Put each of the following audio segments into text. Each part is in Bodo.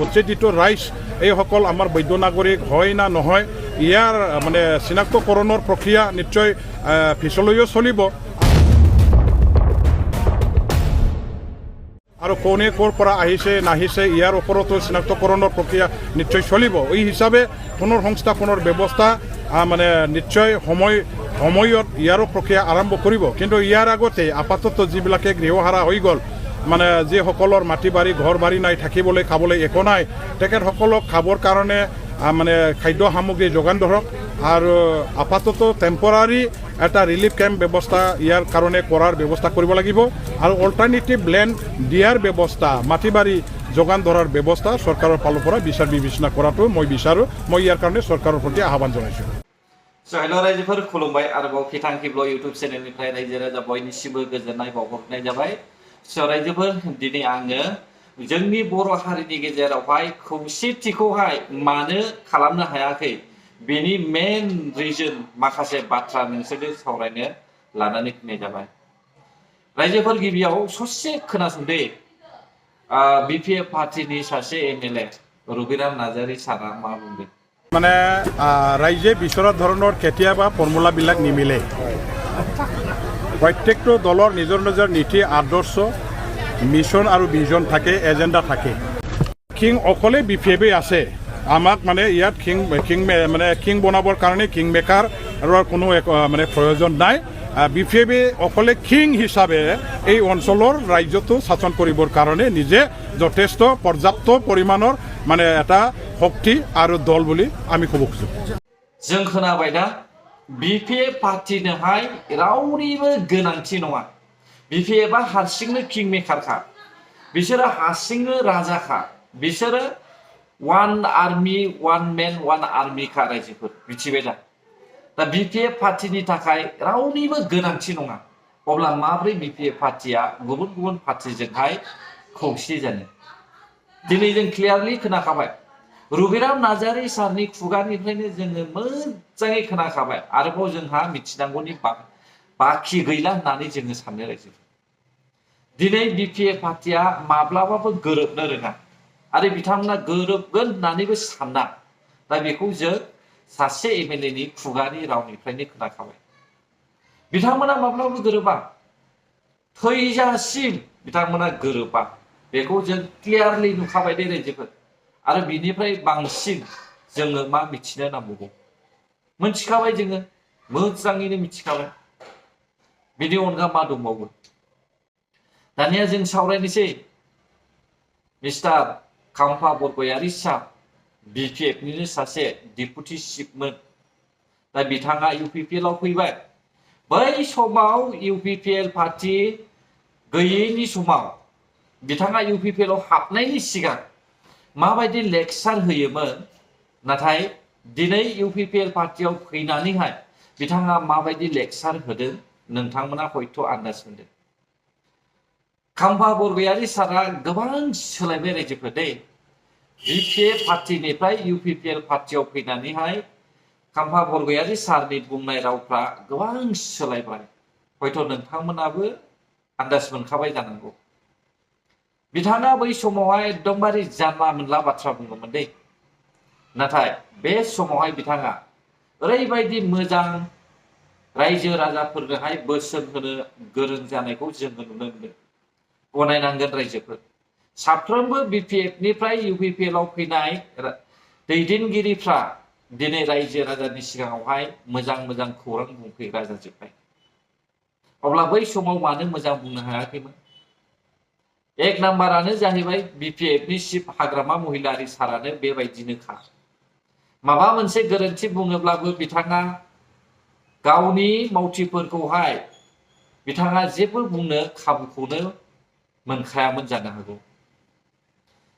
উচ্ছেদিত ৰাইজ এইসকল আমাৰ বৈধ নাগৰিক হয় না নহয় ইয়াৰ মানে চিনাক্তকৰণৰ প্ৰক্ৰিয়া নিশ্চয় পিছলৈও চলিব আৰু কোনে ক'ৰ পৰা আহিছে নাহিছে ইয়াৰ ওপৰতো চিনাক্তকৰণৰ প্ৰক্ৰিয়া নিশ্চয় চলিব এই হিচাপে পুনৰ সংস্থাপনৰ ব্যৱস্থা মানে নিশ্চয় সময়ত ইয়াৰো প্ৰক্ৰিয়া আৰম্ভ কৰিব কিন্তু ইয়াৰ আগতে আপাতত যিবিলাকে গৃহহাৰা হৈ গ'ল মানে যিসকলৰ মাটি বাৰী ঘৰ বাৰী নাই থাকিবলৈ খাবলৈ একো নাই তেখেতসকলক খাবৰ কাৰণে মানে খাদ্য সামগ্ৰী যোগান ধৰক আৰু আপাতত টেম্পৰাৰী এটা ৰিলিফ কেম্প ব্যৱস্থা ইয়াৰ কাৰণে কৰাৰ ব্যৱস্থা কৰিব লাগিব আৰু অল্টাৰনেটিভ লেণ্ড দিয়াৰ ব্যৱস্থা মাটি বাৰী যোগান ধৰাৰ ব্যৱস্থা চৰকাৰৰ ফালৰ পৰা বিচাৰ বিবেচনা কৰাটো মই বিচাৰোঁ মই ইয়াৰ কাৰণে চৰকাৰৰ প্ৰতি আহ্বান জনাইছোঁ हेल' रायजोफोर खुलुमबाय आरोबाव खिथांखिब्ल इउटुब चेनेलनिफ्राय रायजो राजा बयनिसिमबो गोजोननाय बावहरनाय जाबाय रायजोफोर दिनै आङो जोंनि बर' हारिनि गेजेरावहाय खौसेथिखौहाय मानो खालामनो हायाखै बेनि मेन रिजन माखासे बाथ्रा नोंसोरजों सावरायनो लानानै फैनाय जाबाय रायजोफोर गिबियाव ससे खोनासंदो बिपिएफ पार्टीनि सासे एमएलए रबिराम नार्जारी सारा मा बुंदों মানে ৰাইজে বিচৰা ধৰণৰ কেতিয়াবা ফৰ্মুলাবিলাক নিমিলে প্ৰত্যেকটো দলৰ নিজৰ নিজৰ নীতি আদৰ্শ মিছন আৰু ভিজন থাকে এজেণ্ডা থাকে কিং অকলে বিপিএফে আছে আমাক মানে ইয়াত কিং বনাবৰ কাৰণে কিং মেকাৰ কোনো মানে প্ৰয়োজন নাই বিপিএফে অকলে কিং হিচাপে এই অঞ্চলৰ ৰাজ্যটো শাসন কৰিবৰ কাৰণে নিজে যথেষ্ট পৰ্যাপ্ত পৰিমাণৰ মানে এটা শক্তি আৰু দল বুলি আমি ক'ব খুজো जों खोनाबाय दा बिपिएफ पार्टीनोहाय रावनिबो गोनांथि नङा बिपिएफआ हारसिंनो किं मेकारखा बिसोरो हारसिंनो राजाखा बिसोरो वान आर्मी वान मेन वान आर्मिखा रायजोफोर मिथिबाय दा बिपिएफ पार्टीनि थाखाय रावनिबो गोनांथि नङा अब्ला माब्रै बिपिएफ पार्टीया गुबुन गुबुन पार्टीजोंहाय खौसे जानो दिनै जों क्लियारलि खोनाखाबाय रबिराम नार्जारी सारनि खुगानिफ्रायनो जोङो मोजाङै खोनाखाबाय आरोबाव जोंहा मिथिनांगौनि बाखि गैला होननानै जोङो साननो रायजो दिनै बिपिएफ पार्टीया माब्लाबाबो गोरोबनो रोङा आरो बिथांमोना गोरोबगोन होननानैबो साना दा बेखौ जों सासे एमएलएनि खुगानि रावनिफ्रायनो खोनाखाबाय बिथांमोना माब्लाबाबो गोरोबा थैजासिम बिथांमोना गोरोबा बेखौ जों क्लियारलि नुखाबाय दे रायजोफोर आरो बिनिफ्राय बांसिन जोङो मा मिथिनो नांबावगौ मोनथिखाबाय जोङो मोजाङैनो मिथिखाबाय बिनि अनगा मा दंबावो दानिया जों सावरायनोसै मिस्टार खाम्फा बरगयारी सार बिपिएफनिनो सासे डेपुटि चिफमोन दा बिथाङा इउपिपिएलआव फैबाय बै समाव इउपिपिएल पार्टी गैयैनि समाव बिथाङा इउपिपिएलआव हाबनायनि सिगां माबायदि लेक्चार होयोमोन नाथाय दिनै इउपिपिएल पार्टीयाव फैनानैहाय बिथाङा माबायदि लेक्चार होदों नोंथांमोना हयथ' आन्दाज मोनदों खाम्फा बरगयारी सारा गोबां सोलायबाय रायजोफोर दे बिपिएफ पार्टीनिफ्राय इउपिपिएल पार्टीयाव फैनानैहाय खाम्फा बरगयारी सारनि बुंनाय रावफ्रा गोबां सोलायबाय हयथ' नोंथांमोनाबो आन्दाज मोनखाबाय जानांगौ बिथाङा बै समावहाय एकदमबारे जानला मोनला बाथ्रा बुङोमोन दे नाथाय बे समावहाय बिथाङा ओरैबायदि मोजां रायजो राजाफोरनोहाय बोसोन होनो गोरों जानायखौ जोङो नुनो मोनदों गनायनांगोन रायजोफोर साफ्रोमबो बिपिएफनिफ्राय इउपिपिएलआव फैनाय दैदेनगिरिफ्रा दिनै रायजो राजानि सिगाङावहाय मोजां मोजां खौरां बुंफैग्रा जाजोब्बाय अब्ला बै समाव मानो मोजां बुंनो हायाखैमोन एक नाम्बारानो जाहैबाय बिपिएफनि चिफ हाग्रामा महिलारि सारानो बेबायदिनोखा माबा मोनसे गोरोन्थि बुङोब्लाबो बिथाङा गावनि मावथिफोरखौहाय बिथाङा जेबो बुंनो खाबुखौनो मोनखायामोन जानो हागौ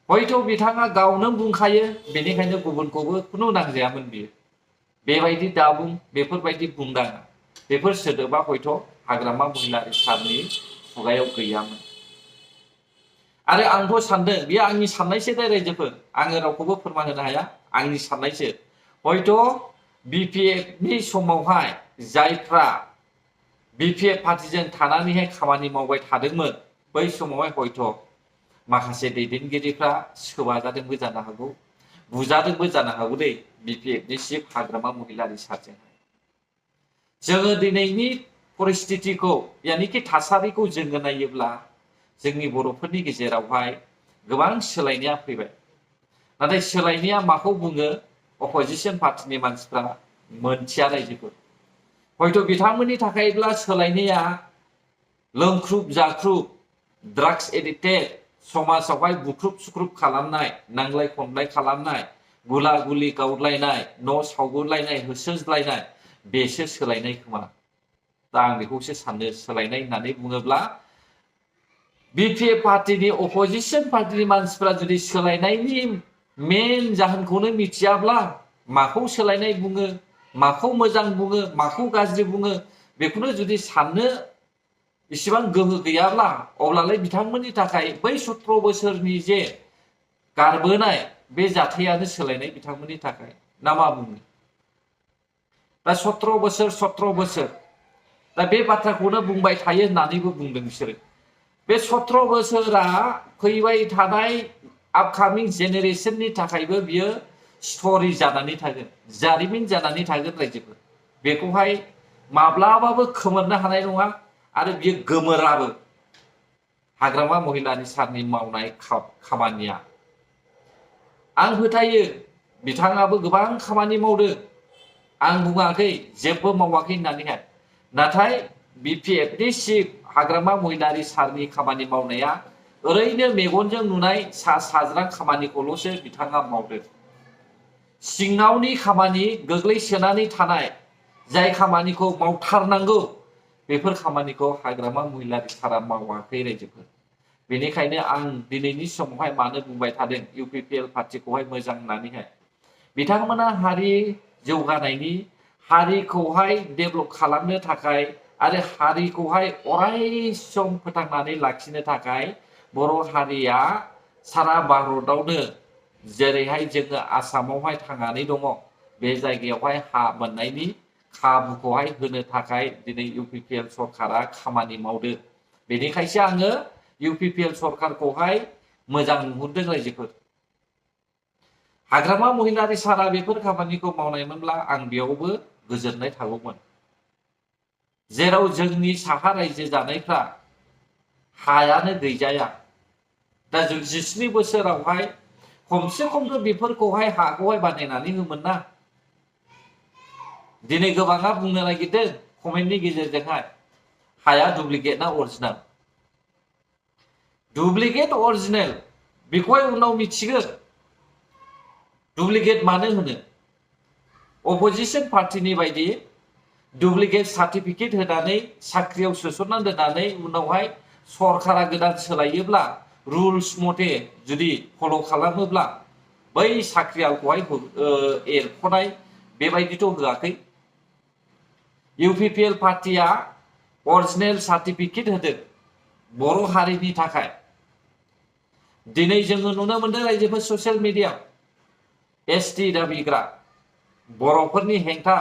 हयथ' बिथाङा गावनो बुंखायो बेनिखायनो गुबुनखौबो खुनु नांजायामोन बियो बेबायदि दाबुं बेफोरबायदि बुंनाङा बेफोर सोदोबा हयथ' हाग्रामा महिलारि सारनि खुगायाव गैयामोन आरो आंथ' सानदों बेयो आंनि साननायसो दे रायजोफोर आङो रावखौबो फोरमान होनो हाया आंनि साननायसो हयथ' बिपिएफनि समावहाय जायफ्रा बिपिएफ पार्टीजों थानानैहाय खामानि मावबाय थादोंमोन बै समावहाय हयथ' माखासे दैदेनगिरिफ्रा सोबाजादोंबो जानो हागौ बुजादोंबो जानो हागौ दै बिपिएफनि चिफ हाग्रामा महिलारि सारजों जोङो दिनैनि परिस्थितिखौ यानिकि थासारिखौ जोङो नायोब्ला जोंनि बर'फोरनि गेजेरावहाय गोबां सोलायनाया फैबाय नाथाय सोलायनाया माखौ बुङो अपोजिशन पार्टिनि मानसिफ्रा मोनथिया रायजोफोर हयथ' बिथांमोननि थाखायब्ला सोलायनाया लोंख्रुब जाख्रुब ड्राग्स एडिक्टेड समाजावहाय बुख्रुब सुख्रुब खालामनाय नांलाय खमलाय खालामनाय गुला गुलि गावलायनाय न' सावगुलायनाय होसोज्लायनाय बेसो सोलायनाय खोमा दा आं बेखौसो साननो सोलायनाय होननानै बुङोब्ला बिपिएफ पार्टिनि अपोजिशन पार्टिनि मानसिफ्रा जुदि सोलायनायनि मेन जाहोनखौनो मिथियाब्ला माखौ सोलायनाय बुङो माखौ मोजां बुङो माखौ गाज्रि बुङो बेखौनो जुदि साननो इसेबां गोहो गैयाब्ला अब्लालाय बिथांमोननि थाखाय बै 17 बोसोरनि जे गारबोनाय बे जाथायानो सोलायनाय बिथांमोननि थाखाय ना मा बुङो दा 17 बोसोर दा बे बाथ्राखौनो बुंबाय थायो होननानैबो बुंदों बिसोरो बे 17 बोसोरा फैबाय थानाय आपकामिं जेनेरेशननि थाखायबो बियो स्ट'रि जानानै थागोन जारिमिन जानानै थागोन रायजोफोर बेखौहाय माब्लाबाबो खोमोरनो हानाय नङा आरो बियो गोमोराबो हाग्रामा महिलारि सारनि मावनाय खामानिया आं फोथायो बिथाङाबो गोबां खामानि मावदों आं बुङाखै जेबो मावाखै होननानैहाय नाथाय बिपिएफनि चिफ हाग्रामा महिलारि सारनि खामानि मावनाया ओरैनो मेगनजों नुनाय सा साज्रां खामानिखौल'सो बिथाङा मावदों सिङावनि खामानि गोग्लैसोनानै थानाय जाय खामानिखौ मावथारनांगौ बेफोर खामानिखौ हाग्रामा महिलारि सारा मावाखै रायजोफोर बेनिखायनो आं दिनैनि समावहाय मानो बुंबाय थादों इउपिपिएल पार्टिखौहाय मोजां होननानैहाय बिथांमोना हारि जौगानायनि हारिखौहाय डेभेलप खालामनो थाखाय आरो हारिखौहाय अराय सम फोथांनानै लाखिनो थाखाय बर' हारिया सारा भारतआवनो जेरैहाय जोङो आसामावहाय थांनानै दङ बे जायगायावहाय हा मोननायनि खाबुखौहाय होनो थाखाय दिनै इउपिपिएल सरकारा खामानि मावदों बेनिखायसो आङो इउपिपिएल सरकारखौहाय मोजां नुहुरदों रायजोफोर हाग्रामा महिलारि सारा बेफोर खामानिखौ मावनायमोनब्ला आं बेयावबो गोजोननाय थागौमोन जेराव जोंनि साहा रायजो जानायफ्रा हायानो गैजाया दा जों 17 बोसोरावहाय खमसे खमबो बेफोरखौहाय हाखौहाय बानायनानै होमोन ना दिनै गोबाङा बुंनो नागिरदों कमेन्टनि गेजेरजोंहाय हाया डुप्लिकेट ना अरिजिनेल डुप्लिकेट अरिजिनेल बेखौहाय उनाव मिथिगोन डुप्लिकेट मानो होनो अपोजिशन पार्टिनि बायदि डुप्लिकेट सार्टिफिकेट होनानै साख्रियाव सोसननानै दोननानै उनावहाय सरकारा गोदान सोलायोब्ला रुल्स मथे जुदि फल' खालामोब्ला बै साख्रियालखौहाय एरख'नाय बेबायदिथ' होआखै इउपिपिएल पार्टिया अरिजिनेल सार्टिफिकेट होदों बर' हारिनि थाखाय दिनै जोङो नुनो मोनदों रायजोफोर ससियेल मिडिया एसटि दाबिग्रा बर'फोरनि हेंथा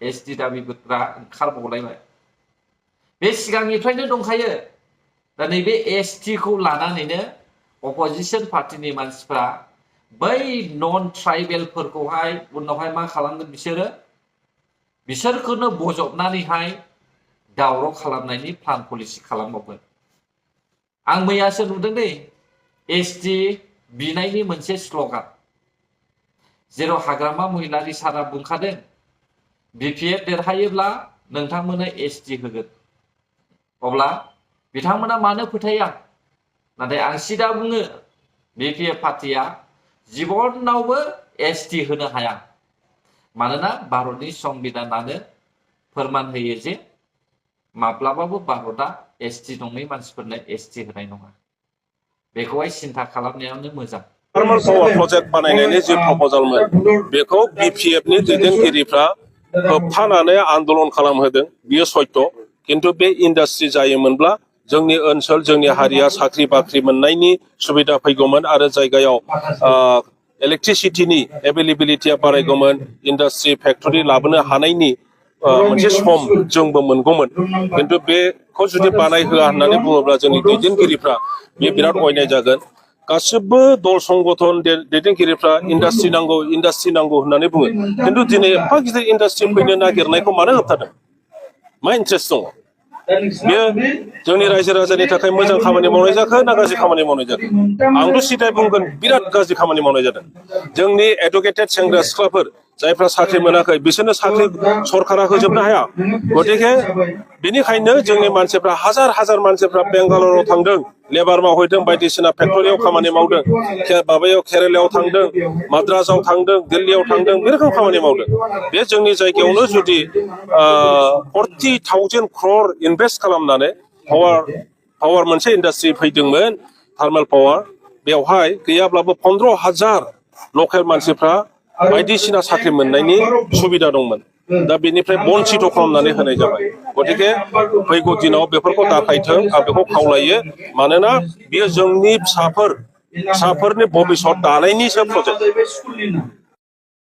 एसटि दाबिग्रा ओंखारबावलायबाय बे सिगांनिफ्रायनो दंखायो दा नैबे एसटिखौ लानानैनो अपोजिशन पार्टिनि मानसिफ्रा बै नन ट्राइबेलफोरखौहाय उनावहाय मा खालामगोन बिसोरखौनो बजबनानैहाय दावराव खालामनायनि प्लान पलिसि खालामबावगोन आं मैयासो नुदों दै एसटि बिनायनि मोनसे स्ल'गान जेराव हाग्रामा महिलारि सारा बुंखादों बिपिएफ देरहायोब्ला नोंथांमोननो एसटि होगोन अब्ला बिथांमोना मानो फोथाया नाथाय आं सिदा बुङो बिपिएफ पार्टिया जिबनावबो एसटि होनो हाया मानोना भारतनि संबिधानानो फोरमान होयो जे माब्लाबाबो भारतआ एसटि नङै मानसिफोरनो एसटि होनाय नङा बेखौहाय सिन्था खालामनायानो मोजां थार्माल पावार प्रजेक्ट बानायनायनि जि प्रप'जालमोन बेखौ बिपिएफनि दैदेनगिरिफ्रा होबथानानै आन्दलन खालामहोदों बियो सत्य किन्तु बे इन्डास्ट्रि जायोमोनब्ला जोंनि ओनसोल जोंनि हारिया साख्रि बाख्रि मोननायनि सुबिदा फैगौमोन आरो जायगायाव इलेक्ट्रिसिटिनि एभेलेबिलिटिया बारायगौमोन इन्डास्ट्रि फेक्टरि लाबोनो हानायनि मोनसे सम जोंबो मोनगौमोन किन्तु बेखौ जुदि बानायहोआ होननानै बुङोब्ला जोंनि दैदेनगिरिफ्रा बे बिराद अयनाय जागोन गासिबो दल संगठन दैदेनगिरिफ्रा इन्डास्ट्रि नांगौ होननानै बुङो खिन्थु दिनै एफा गिदिर इन्डास्ट्रि फैनो नागिरनायखौ मानो होबथादों मा इन्ट्रेस्ट दङ बेयो जोंनि रायजो राजानि थाखाय मोजां खामानि मावनाय जाखो ना गाज्रि खामानि मावनाय जाखो आंथ' सिदाय बुंगोन बिराद गाज्रि खामानि मावनाय जादों जोंनि एडुकेटेड सेंग्रा सिख्लाफोर जायफ्रा साख्रि मोनाखै बिसोरनो साख्रि सरकारा होजोबनो हाया गतिके बेनिखायनो जोंनि मानसिफ्रा हाजार मानसिफ्रा बेंगालराव थांदों लेबार मावहैदों बायदिसिना फेक्टरियाव खामानि मावदों माबायाव केरेलायाव थांदों माद्रासाव थांदों दिल्लीयाव थांदों बे रोखोम खामानि मावदों बे जोंनि जायगायावनो जुदि 40,000 crore इनभेस्ट खालामनानै पावार मोनसे इन्डास्ट्रि फैदोंमोन थार्मेल पावार बेवहाय गैयाब्लाबो 15,000 लकेल मानसिफ्रा बायदिसिना साख्रि मोननायनि सुबिदा दंमोन दा बेनिफ्राय बन्चित खालामनानै होनाय जाबाय गतिके फैगौ दिनाव बेफोरखौ दाखायथों आं बेखौ खावलायो मानोना बेयो जोंनि फिसाफोरनि भबिष्यत दानायनिसो प्रजेक्ट